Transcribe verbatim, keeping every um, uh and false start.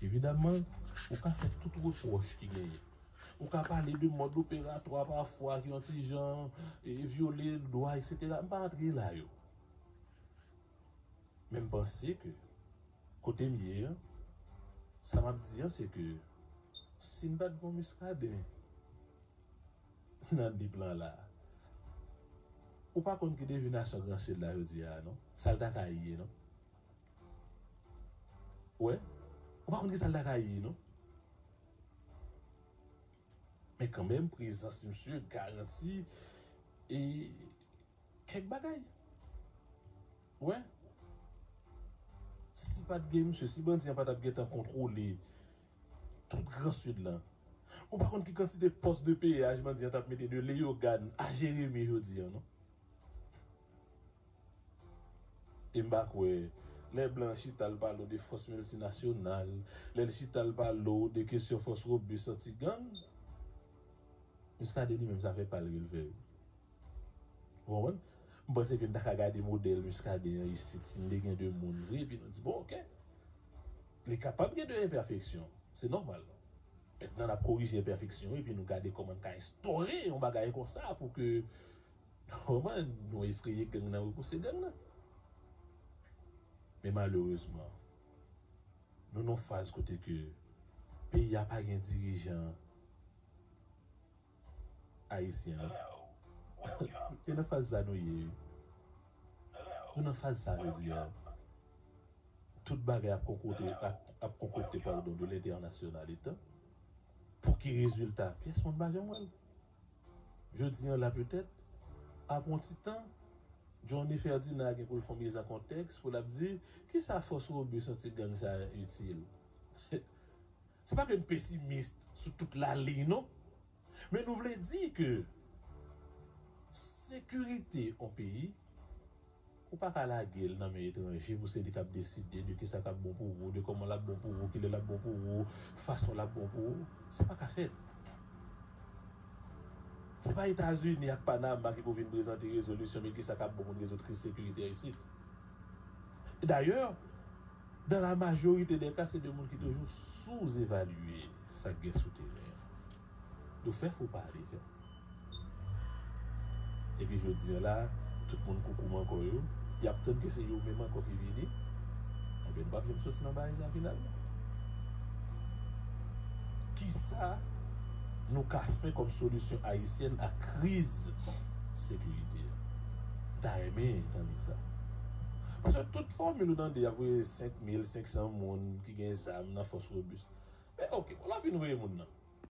Evidaman, ou ka fè tout repwòch ki genyen. Ou ka pale de mòd operatwa pafwa ki yon ti jan e, vyole dwa, etsetera. M pa antre la yo. Men m panse ke kote m ye an, sa m ap di an, se ke si n pa t gen Muscadin nan Nip lan la, ou pa konn ki devinasyon Gran Sid la jodi a, non? Sa l ta ka ye, non? Wè? Ou pa konn ki sa l ta ka ye, non? Men kanmenm, prezans misye garanti e kèk bagay. Wè? Si pa t gen misye, si bandi an pa t ap gentan kontwole tout Gran Sid lan, ou pa konn ki kantite pòs de peyaj bandi an t ap mete de Leyogàn a Jeremi jodi an, non? E m pa kwè, lè blan chita l pale w de fòs miltinasyonal, lè l chita l pale w de kesyon fòs robis anti-gang, Muscadin li menm sa fè pa l ke l fè yo. Ou konprann? M panse ke n ta ka gade modèl Muscadin an isit, si n te gen de moun vre, epi nou di, bon, oke. Li kapab gen de enpèfeksyon. Se nòmal. Mentnan, n ap korije enpèfeksyon yo, epi nou gade kòman n ka enstore yon bagay konsa pou ke, nou konprann, nou efreye gang nan, repouse gang nan. Men malerezman, nou nan yon faz kote ke peyi a pa gen dirijan ayisyen, non. E nan faz sa nou ye, wi. Nou nan faz sa jodi a. Tout bagay ap konkote, ap, ap konkokte, padon, de lentènasyonal etan. Pou ki rezilta? Pyès moun pa janm wè l. Jodi an la, petèt, apre yon ti tan, Johnny Ferdinand gen pou l fè yon miz an kontèks, pou l ap di, kisa fòs robis anti-gang sa itil? Se pa ke n pesimis sou tout laliy, non. Men nou vle di ke sekirite yon peyi, ou pa ka lage l nan men etranje pou se li k ap deside de kisa k ap bon pou ou, de kòman l ap bon pou ou, kilè l ap bon pou ou, fason l ap bon pou ou. Sa pa ka fèt. Se pa Etazini ak Panama ki pou vin prezante rezolisyon, men kisa k ap bon pou n rezoud kriz sekirite a isit. Dayè, dans la majorité des cas, se de moun ki toujou souzevalye sa k gen sou teren an. Yo fè fo pale. Epi jodi a la, tout moun koukouman kò yo, y ap tann ke se yo menm ankò ki vini. Enben, nou p ap janm soti nan bagay sa finalman. Kisa nou ka fè kòm solisyon ayisyèn a kriz sekirite a? M ta renmen tande sa. Paske tout fòmil ou tande, y ap voye senk mil senk san moun ki gen zam nan fòs robis. Men oke, bon, lè w fin voye moun nan,